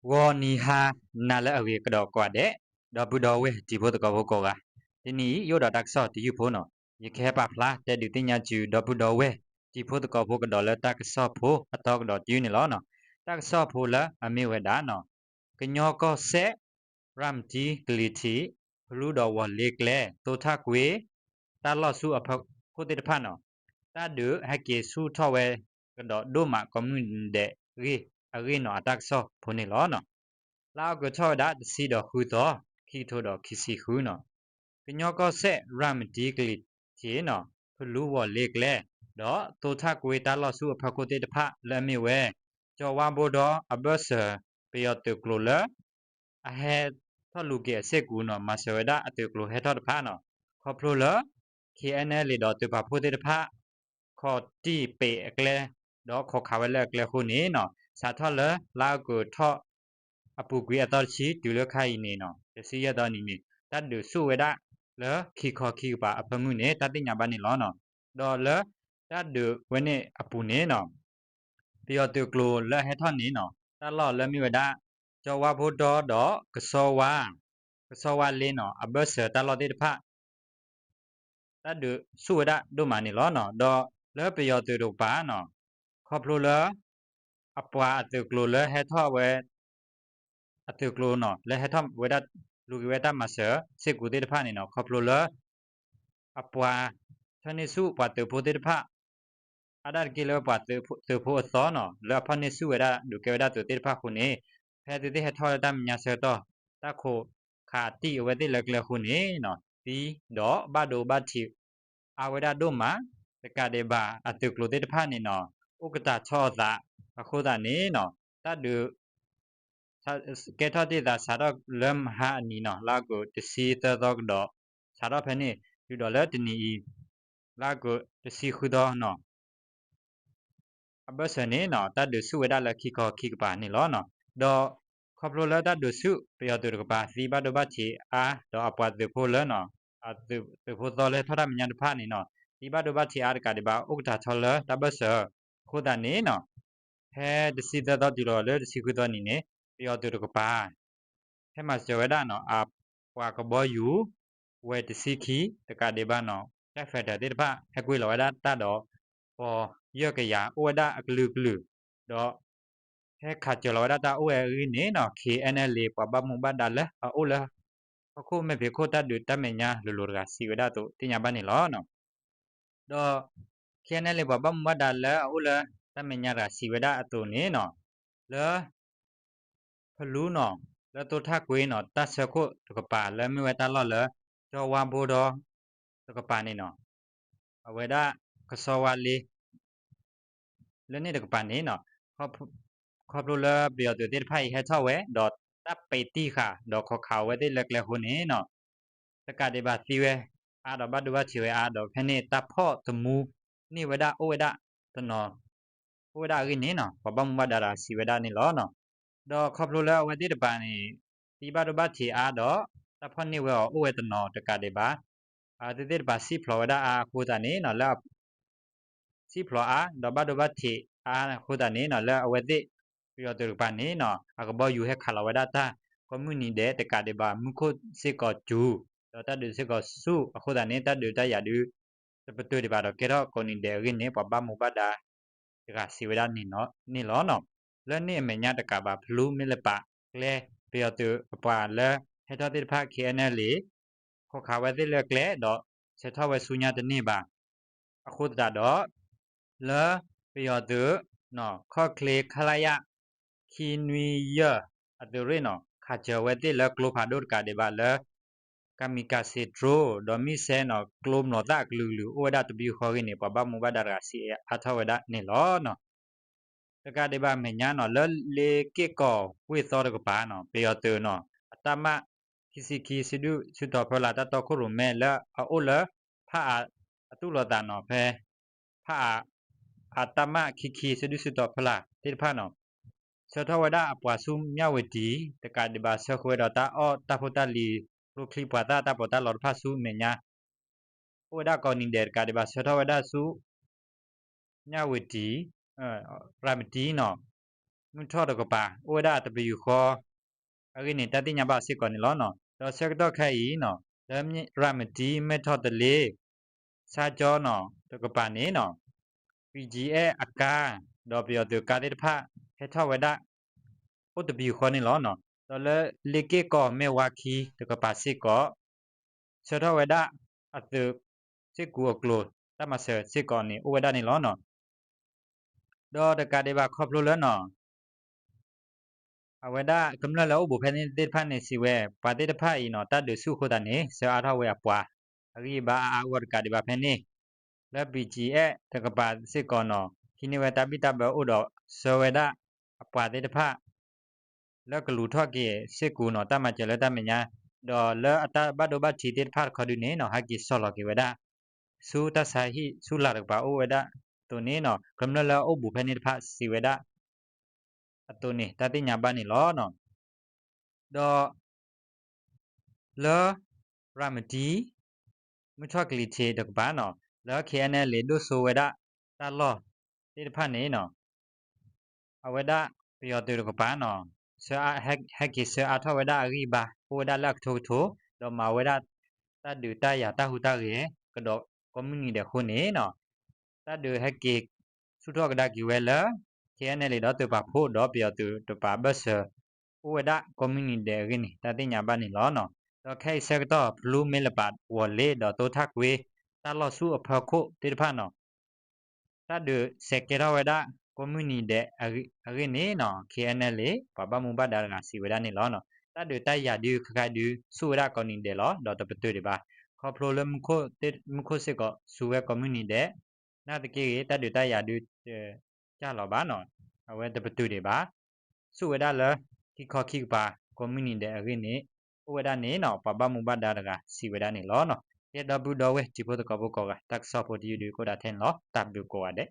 ဂီၤနံၤဟါနၤလၢအဂ့ၤကဒီးကိးဂၤဒဲး, ဒီပုၢ်ဒီဝဲၢ်တံၤဖိသကိးဖိကိးဂၤ, တနံၤအံၤ ယအိၣ်ဒီးတၢ်ကစီၣ်တယုၢ်ဖိနီၤ, ယကဟဲပာ်ဖျါတဲဒုးသ့ၣ်ညါဆူ ဒီပုၢ်ဒီဝဲၢ်တံၤဖိသကိးဖိကဒီးလၢတၢ်ကစီၣ်ဖိအသီကဒီးတယုၢ်န့ၣ်လီၤ. တၢ်ကစီၣ်ဖိလၢအမ့ၢ်ဝဲဒၣ်နီၤ, ကညီကီၢ်စဲၣ် ရၤမတံကလံၤထံး ဖလူဒီးဝီၤလ့ကျဲ သိထၣ်ကွ့ တၢ်လီၢ်ဆူအဖီခိၣ်သ့ၣ်တဖၣ်နီၤ, တၢ်ဒုးဟဲက့ၤဆူၣ်ထီၣ်ဝဲကဒီးဒိၣ်မးကိးမုၢ်နံၤဒဲးအဂ့ၢ်နီၤ အတၢ်ကစီၣ်ဖိန့ၣ်လီၤ. လါအီကူးထီၣ်ဝဲဒၣ်တဆံဒီးဃုသီ, ခံကထိဒီးခံဆံဃုနီၤ, ကညီကီၢ်စဲၣ် ရၤမတံကလံၤထံးနီၤ, ဖလူဝီၤလ့ကျဲ, ဒီးသိထၣ်ကွ့တၢ်လီၢ်ဆူအဖီခိၣ်သ့ၣ်တဖၣ်လၢအမ့ၢ်ဝဲ ကၠီၤဝါဘိဒီအဘၢၣ်စၢၤ ပယီၤသုးကျိၤလၢ အဟဲထီၣ်လူၤက့ၤအစ့ၢ်ကီးနီၤ, မၤစၢၤဝဲဒၣ်အသုးကျိၤဟဲထီၣ်တဖၣ်နီၤ, ခီဖျိလၢ ခ့ၣ်အဲၣ်အဲၣ်လ့ဒီးသုးပာ်ဖှိၣ်သ့ၣ်တဖၣ် ခိးတံၢ်ပ့းအကျဲ, ဒီးခိးခးဝဲလၢအကျဲအဃိန့ၣ်နီၤ, စးထီၣ်လၢလါအီကူးထီၣ်အပူၤကွံာ်အသီတဆံ တုၤလၢခါအံၤန့ၣ်နီၤ, တဆံယဲၢ်သီနံၤန့ၣ် တၢ်ဒုးဆူၣ်ဝဲဒၣ်လၢခံခီခံကပၤအဖၢမုၢ်န့ၣ် တၢ်သ့ၣ်ညါဘၣ်န့ၣ်လီၤ. ဒီးလၢတၢ်ဒုးဝဲန့ၣ်အပူၤန့ၣ်နီၤ ပယီၤသုးကျိၤလၢအဟဲထီၣ်န့ၣ်နီၤ, တၢ်လီၢ်လၢမ့ၢ်ဝဲဒၣ် ကၠီၤဝါဘိဒီဒီး ကဆီဝါ, ကဆီဝါလ့နီၤ, အဘၢၣ်စၢၤတၢ်လီၢ်သ့ၣ်တဖၣ် တၢ်ဒုးဆူၣ်ဝဲဒၣ်ဒိၣ်မးန့ၣ်လီၤ. ဒီးလၢပယီၤသုးတကပၤနီၤ, ခီဖျိလၢ အပှၤအသုးကျိၤလၢဟဲထီၣ်ဝဲ အသုးကျိၤနီၤ, လၢဟဲထီၣ်ဝဲဒၣ် လူၤက့ၤဝဲတၢ်မၤစၢၤစ့ၢ်ကီးသ့ၣ်တဖၣ်န့ၣ်နီၤ, ခီဖျိလၢ အပှၤ ထၢန့ၢ်ဆူၣ်ပှၤသုးဖိသ့ၣ်တဖၣ် အါဒၣ်တက့ၢ်လၢပှၤသုးဖိအသီနီၤ, လၢအဖီၣ်န့ၢ်ဆူၣ်ဝဲဒၣ်ဒုးကဲဝဲဒၣ်သုးသ့ၣ်တဖၣ်အဃိန့ၣ်, ဖဲသုးသ့ၣ်ဟဲထီၣ်လၢတၢ်မဲာ်ညါဆၢကတီၢ် တၢ်ခိးခးတံၢ်အဝဲသ့ၣ်လၢကျဲအဃိန့ၣ်နီၤ, သံဒီးဘၣ်ဒိဘၣ်ထံးအါဝဲဒၣ်ဒိၣ်မး, တကးဒံးဘၣ်အသုးကျိၤသ့ၣ်တဖၣ်န့ၣ်နီၤ, အိၣ်ကတၢၢ်ထီၣ်အသးအဃိသတးန့ၣ်နီၤ, တၢ်ဒုး ကဲထီၣ်တ့ၢ်သးစးထီၣ်လၢမဟါအနံၤနီၤ, လါအီကူးတဆံသၢသီကဒီး စးထီၣ်ဖဲန့ၣ် တုၤဒီးလၢတနံၤအံၤ လါအီကူးတဆံဃုသီနီၤ, အဘၢၣ်စၢၤန့ၣ်နီၤ, တၢ်ဒုးဆူၣ်ဝဲဒၣ်လၢခံခီခံကပၤန့ၣ်လီၤ. ဒီးခီဖျိလၢတၢ်ဒုးဆူၣ် ပယီၤသုးတကပၤ သံဘၣ်ဒိဘၣ်ထံးအါ, ဒီးအပှၤသုးဖိလၢနီၤ, အသုးဖိသီလၢဟဲထီၣ်တၢ်မဲာ်ညါတဖၣ်န့ၣ်နီၤ, သံဘၣ်ဒိဘၣ်ထံးအါတကးဒံးဘၣ် အိၣ်ကတၢၢ်ထီၣ်လၢတၢ်ဘၢၣ်စၢၤအဃိသတးန့ၣ်နီၤ, ဖဲတဆံသၢသီတုၤလီၤလၢတဆံဃုသီနံၤန့ၣ် ပယီၤသုးတကပၤ ဟဲမၤစၢၤဝဲဒၣ်နီၤ, အပှၤကဘီယူၤ ဝဲတဆံခံ တကးဒံးဘၣ်နီၤ, တၢ်ဖဲးတၢးသ့ၣ်တဖၣ် ဟဲကွံာ်လီၤဝဲဒၣ်တၢ်ဒီး ပီၤယဲၢ်ကယၤ အိၣ်ဝဲဒၣ်အကလုာ်ကလုာ်, ဒီး ဟဲခးစၢၤလီၤဝဲဒၣ်တၢ်အိၣ်ဝဲအဂ့ၢ်န့ၣ်နီၤ, ခ့ၣ်အဲၣ်အဲၣ်လ့ ပှၤဘၣ်မူဘၣ်ဒါလၢအအိၣ်လၢ ဟီၣ်ခိၣ်မဲာ်ဖံးခိၣ်တၢ်ဒုးတၢ်မဲာ်ညါလိၤလိၤတဂၤစံးဝဲဒၣ်အသိး သ့ၣ်ညါဘၣ်န့ၣ်လီၤ. ဒီး ခ့ၣ်အဲၣ်အဲၣ်လ့ ပှၤဘၣ်မူဘၣ်ဒါလၢအအိၣ်လၢတၢ်မဲာ်ညါတဂၤစံးဝဲဒၣ်အသိးန့ၣ်နီၤ, လၢ ဖလူနီၤ, လၢသိထၣ်ကွ့နီၤ, တၢ်ဆၢခိၣ်တကပၤလၢမ့ၢ်ဝဲတၢ်လီၢ်လၢ ကၠီဝါဘိဒီ တကပၤန့ၣ်နီၤ, အဝဲဒၣ် ကဆီဝါလ့ လၢန့ၣ်တကပၤန့ၣ်နီၤ, ခီဖျိလၢပယီၤသုးသ့ၣ်တဖၣ်အံၤဟဲထီၣ်ဝဲ ဒီးတၢ်ပဲာ်တံၢ်ဃာ် ဒီးခိးခးအဝဲသ့ၣ်လၢကျဲအဃိန့ၣ်နီၤ, တကးဒံးဘၣ်သံဝဲအါဒီးဘၣ်ဒိဘၣ်ထံးဝဲအါ ဒီးဖဲန့ၣ်တၢ်ဖီၣ်သမူန့ၢ်ဝဲဒၣ်အိၣ်ဝဲဒၣ်တနီၤ အိၣ်ဝဲဒၣ်အဂ့ၢ်န့ၣ်နီၤ, ပှၤဘၣ်မူဘၣ်ဒါတဂၤစံးဝဲဒၣ်န့ၣ်လီၤ. ဒီးခီဖျိလၢအဝဲသ့ၣ်တကပၤန့ၣ် သံဘၣ်ဒိဘၣ်ထံးအါဒီး တၢ်ဖီၣ်န့ၢ်ဝဲအီၤအိၣ်ဝဲတနီၤတကးဒံးဘၣ်, အဝဲသ့ၣ်တကပၤစံၣ်ဖျိးဝဲဒၣ်အါအဃိသတးန့ၣ်နီၤ, လၢ စံၣ်ဖျိးအါ ဒီးဘၣ်ဒိဘၣ်ထံးအါအဃိသတးန့ၣ်နီၤ, လၢအဝဲသ့ၣ် ပယီၤသုးတကပၤန့ၣ်နီၤ, အကဘီယူၤဟဲခးလီၤဝဲဒၣ်တၢ် ကိးမုၢ်နံၤဒဲးတကးဒံးဘၣ် မူခိၣ်စ့ၢ်ကီးစူၤ, ဒီးတၢ်ဒုးစ့ၢ်ကီးဆူၣ်အဃိသတးန့ၣ် တၢ်ဒုးတၢ်ယၤဒုး တပတုာ်ဒံးဘၣ်ဒီးကဲထီၣ်ကိးနံၤဒဲးအဂ့ၢ်န့ၣ် ပှၤဘၣ်မူဘၣ်ဒါတဂၤစံးဝဲဒၣ်န့ၣ်လီၤ. လၢန့ၣ်အမဲာ်ညါတကးဘၣ် ဖလူမ့ၢ်လၢပာ်ကျဲ ပယီၤသုးအပှၤလၢဟဲထီၣ်သ့ၣ်တဖၣ် ခ့ၣ်အဲၣ်အဲၣ်လ့ ခိးခးဝဲသ့ၣ်လၢကျဲ ဒီးဆဲးထီၣ်ဝဲဆူညါတန့ၢ်ဘၣ် အဃိသတးဒီး လၢပယီၤသုး ခီၣ်ချ့ ခလရ ခံနွံယဲၢ် အသုးရ့ၣ်နီၤ ခးစၢၤဝဲသ့ၣ်လၢကျိဖးဒိၣ်တကးဒံးဘၣ်လၢ kamikaze drone ဒီး missile နီၤ ကျိမျိာ်သၣ်အကလုာ်ကလုာ် အိၣ်ဝဲဒၣ်တဘျုးဃီဂ့ၢ်န့ၣ် ပှၤဘၣ်မူဘၣ်ဒါတဂၤစံးအါထီၣ်ဝဲဒၣ်န့ၣ်လီၤ. တကးဒံးဘၣ်အမဲာ်ညါနီၤ လၢလ့က့ၢ်ကီၢ်ကွ့ၢ်သီတကပၤနီၤ ပယီၤသုးနီၤ အတၢ်မၣ် ခံဆံခံ စုဒုၣ်စုတီၤဖီလာ် တၢ်တီခိၣ်ရိၣ်မဲလၢအအိၣ်လၢ ဖးအါ အသူၣ်လီၤသးနီၤ ဖဲ ဖးအါ အတၢ်မၣ်ခံခံ စုဒုၣ်စုတီၤဖီလာ်သ့ၣ်တဖၣ်နီၤ ဆှၢထီၣ်ဝဲဒၣ်အပှၤဆူမၠၣ်ဝတံၤ တကးဒံးဘၣ်ဆှၢဃုာ်ဝဲဒီးတၢ်အီၣ်တၢ်ဖိတၢ်လံၤ ကျိချံမျိာ်သၣ်တၢ်ပီးတၢ်လီတဖၣ်ဆူမဲာ်ညါ အိၣ်ဝဲဒၣ်ကိးနံၤဒဲးတကးဒံးဘၣ်ဆှၢထီၣ်ဝဲဒၣ်ဆူ မၠၣ်ဝတံၤ ရၤမတံနီၤ မုၢ်ထီၣ်တကပၤ အိၣ်ဝဲဒၣ်တပယူာ်ဃီ အဂ့ၢ်န့ၣ် တၢ်သ့ၣ်ညါဘၣ်စ့ၢ်ကီးန့ၣ်လီၤ. ဒီးဆၢကတီၢ်ခဲအံၤနီၤ လၢရၤမတံ မဲၢ်ထီၣ်တလ့ ဆါကၠီနီၤ တကပၤန့ၣ်နီၤ ပံၣ်ကၠံအဲၣ်အကါ ဒီးပယီၤသုးကါသ့ၣ်တဖၣ် ဟဲထီၣ်ဝဲဒၣ် အိၣ်တပယူာ်ဃီန့ၣ်လီၤ. ဒီးလၢလ့က့ၢ်ကီၢ်မဲၢ်ဝါခံတကပၤစ့ၢ်ကီး ဆှၢထီၣ်ဝဲဒၣ်အသုးစ့ၢ်ကီးအကျိၤ တၢ်မၤစၢၤစ့ၢ်ကီးန့ၣ် အိၣ်ဝဲဒၣ်န့ၣ်လီၤ. ဒီးတကးဒံးဘၣ်ခီဖျိလၢနီၤ အဝဲဒၣ်ကမျၢၢ်လၢအိၣ်ဘူးဖဲန့ၣ်သ့ၣ်တဖၣ်န့ၣ်စံးဝဲ ပှၤသ့ၣ်တဖၣ်အံၤနီၤ တၢ်ဒုးဆူၣ်အဃိသတးန့ၣ် ဆှၢအါထီၣ်ဝဲအပှၤ အဂံၢ်အဘါအါအါဂီၢ်ဂီၢ်တကးဒံးဘၣ်ဖဲန့ၣ် လၢ ပံၣ်ကၠံအဲၣ် တကပၤစ့ၢ်ကီးနီၤ ဟံးန့ၢ်ဝဲတၢ်ဘံၣ်တၢ်ဘၢအိၣ်ဒီးဆှၢဝဲဒၣ်အပှၤသ့ၣ်တဖၣ် လၢကလူၤထီၣ်က့ၤစ့ၢ်ကီးနီၤ တၢ်မၤစၢၤလၢတၢ်မဲာ်ညါ ဒီးလၢအတၢ်ဘၣ်ဒိဘၣ်ထံးသ့ၣ်တဖၣ်တခီဒုန့ၣ်နီၤ ဟဲက့ၤဆီၣ်လီၤက့ၤဝဲဒၣ် ဆူတၢ်ဆါဟံၣ်ဆူလာ်တကပၤအိၣ်ဝဲဒၣ်အသိးန့ၣ်နီၤ ကမျၢၢ်လၢအအိၣ်ဘူးဖဲန့ၣ်တဖၣ်စံးဝဲဒၣ် အသိးန့ၣ် တၢ်သ့ၣ်ညါဘၣ်န့ၣ်လီၤ. ဒီး လၢ ရၤမတံ မုၢ်ထီၣ်ကလံၤထံးတကပၤနီၤ လၢ ခ့ၣ်အဲၣ်အဲၣ်လ် ဒိၣ်စိဝဲဒၣ်တၢ်လီၢ်သ့ၣ်တဖၣ်န့ၣ်နီၤ အဝဲဒၣ်ပယီၤသုးတကပၤနီၤ ဟဲက့ၤဆှၢအါထီၣ်ဝဲဒၣ်အဂံၢ်အဘါ အိၣ်ဝဲဒၣ်လၢအကထိကထိ ဒီးမၤဝဲဒၣ်တၢ်ဒုးတၢ်ယၤတၢ်ဟူးတၢ်ဂဲၤ ကဒီးကိးမုၢ်နံၤဒဲးအဃိန့ၣ်နီၤ တၢ်ဒုးဟဲက့ၤဆူၣ်ထီၣ်ကဒါက့ၤဝဲလၢ ခ့ၣ်အဲၣ်အဲၣ်လ် ဒီးသုးပာ်ဖှိၣ်ဒီးပယီၤသုးတကပၤအဘၢၣ်စၢၤ အိၣ်ဝဲဒၣ်ကိးမုၢ်နံၤဒဲးအဂ့ၢ်န့ၣ် တၢ်သ့ၣ်ညါဘၣ်န့ၣ်လီၤ. ဒီးခဲအံၤဆၢကတီၢ် ဖလူမ့လပာ်ဝီၤလ့ဒီးသိထၣ်ကွ့ တၢ်လီၢ်ဆူအဖီခိၣ်သ့ၣ်တဖၣ်နီၤ တၢ်ဒုးစဲးကဲထီၣ်ဝဲဒၣ်ကိးမုၢ်နံၤဒဲးအဂ့ၢ်န့ၣ်နီၤ ခ့ၣ်အဲၣ်အဲၣ်လ် ပှၤဘၣ်မူဘၣ်ဒါတဂၤစံးဝဲဒၣ်န့ၣ်လီၤ. တၢ်ဒုးတၢ်ယၤဒုးခဲခါဒုး ဆူၣ်ဝဲဒၣ်ကိးနံၤဒဲးလီၤ ဒီးတပတုာ်ဒံးဘၣ်. ခီဖျိလၢ မူခိၣ်စ့ၢ်ကီးဆူဝဲကိးမုၢ်နံၤဒဲး နာ်သက့ဂ့ၤ တၢ်ဒုးတၢ်ယၤဒုး တကၢ်လီၤဘၣ်နီၤ အဝဲတပတုာ်ဒံးဘၣ်. ဆူၣ်ဝဲဒၣ်လၢ ခံခီခံကပၤ ကိးမုၢ်နံၤဒဲးအဂ့ၢ်န့ၣ် အိၣ်ဝဲဒၣ်န့ၣ်နီၤ ပှၤဘၣ်မူဘၣ်ဒါတဂၤစံးဝဲဒၣ်န့ၣ်လီၤ. ကဲဒီပုၢ်ဒီဝဲၢ်တံၤဖိသကိးဖိကိးဂၤ တၢ်ကစီၣ်ဖိတယုၢ်ဒုးကအိၣ်ဒၣ်ထဲန့ၣ်လီၤ. တၢ်ဘျုးကိးဂၤဒဲး.